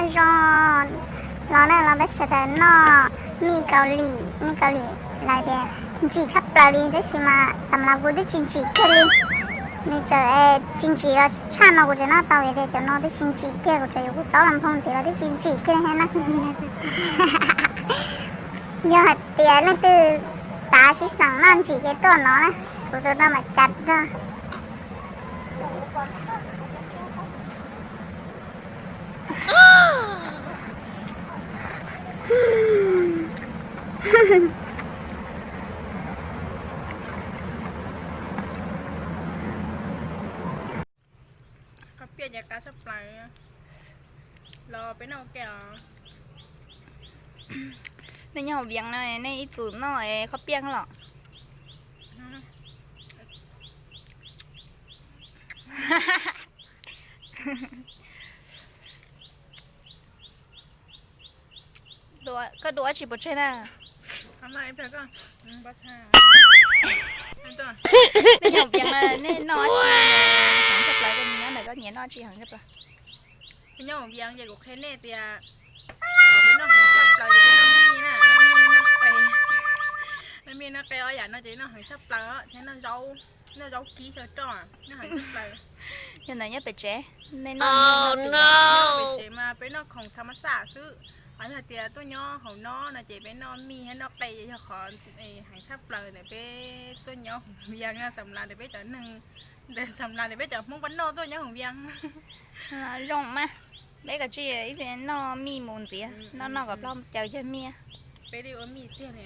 Zoo los na, los peb sawv daws noj mij Kaus Lim, mij Kaus Lim lawv tias ntsim tshaj plaws li, tab sis mas xam lav kuv twb tsis ntsim kiag li. Nws tseem tsis ntsim los tshaj no kuv tseem noj tau, vim tias cov no twb tsis ntsim kiag, kuv tseem yuav kuv txob los nphoo ntxiv los twb tsis ntsim kiag thiab na. Yog hais tias leej twg xav sib xeem noj ntsim ces tuaj no na, kuv tus no mam cas rog. Qhov piaj ces qab tshaj plaws. Los peb noj ua ke os. Nej nyob hauv Vias no nej ib txwm noj qhov piaj los? Koj dua dab tsi pov tseg na? Nej nyob hauv Vias no nej noj dab tsi heev tshaj plaws, koj nyob ntawm koj nyiam noj dab tsi heev tshaj plaws? Peb nyob hauv Vias ces kuv qhia nej tias peb noj heev tshaj plaws ces peb noj mij na, noj mij, noj qe, noj mij noj qe ob yam no ces noj heev tshaj plaws thiab noj zaub, noj zaub kib xyaw roj, noj heev tshaj plaws. Yog ntawd nyob pem tsev, nej noj pem tsev mas peb noj khoom tham mas xaj xwb. Ho yog tias tuaj nyob hauv no no ces peb noj mij thiab noj qe, yog qhov heev tshaj plaws ntawm peb tuaj nyob hauv Vias no, xam lav ntawm peb cov neeg, ntawm xam lav ntawm peb cov Hmoob pab noj tuaj nyob hauv Vias. Zoo mas, peb kav tsij ib txhia noj mij mus ntxiv, noj noj kom ploj caws cag mij. Peb twb ua mij tiag li.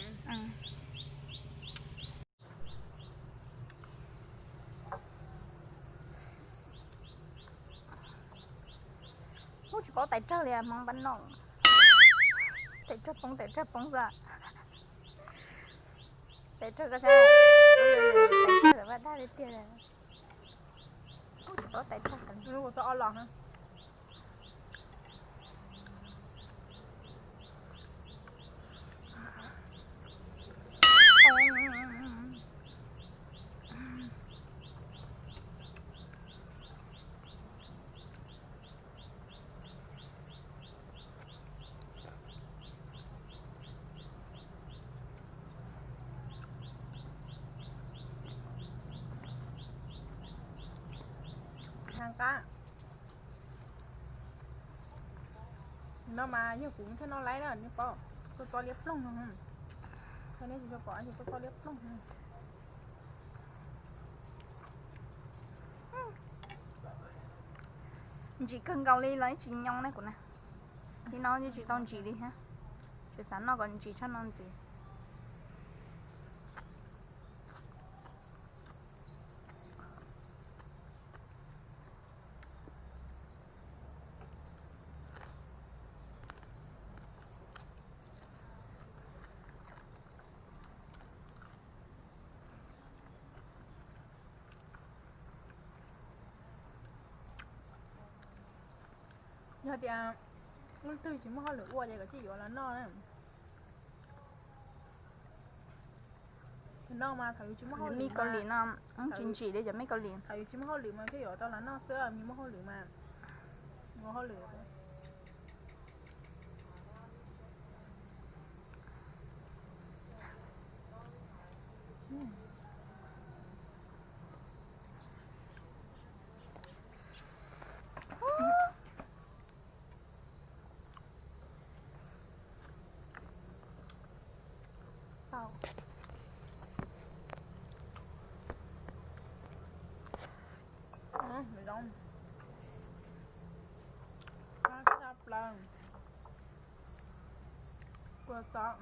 Ub, tsis paub tais rawg li, Hmoob pab noj. Tais rawg poob, tais rawg poob xwb. Tais rawg koj saib, tais rawg vaj dab li tiag li. Ub, tsis paub tais rawg. Heev qab. No mas yog kuv thiaj noj laib na, nej paub, txoj txob liab ploog no. Thaum nej tsis tau pom ces txoj txob liab ploog no. Ntsim kawg nkaus li los yeej tsis nyoo ne kuv na. Li no yeej tsis tau ntsim li thiab. Tseem xav noj kom ntsim tshaj no ntxiv. Yog tias leej twg tsis muaj hauj lwm ua ces kom tsis yuav los noj na. Thaum no mas thaum yus tsis muaj hauj lwm, mij Kaus Lim no tsis ntsim li cov mij Kaus Lim. Thaum yus tsis muaj hauj lwm mas thiaj yuav tau los noj xwb, yus muaj hauj lwm mas ua hauj lwm. Zoo, qab tshaj plaws. Kua txob.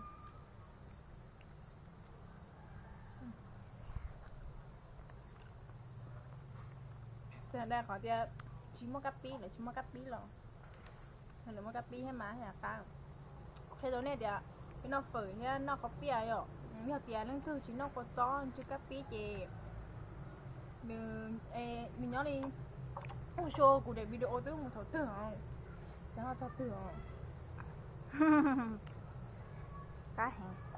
Txawm hais qhov tias tsis muaj kab pib, lawv tsis muaj kab pib los, lawv muaj kab pib thiab mas yam qab. Qhia rau nej tias peb noj fawm thiab noj qhov piaj yom, yog tias leej twg tsis noj kua txob ntsw kab pib ces nws, nws nyob li, ua xyoo kuv daim video twb mus thaum twg os, tsis noj txog twg os. Qab heev.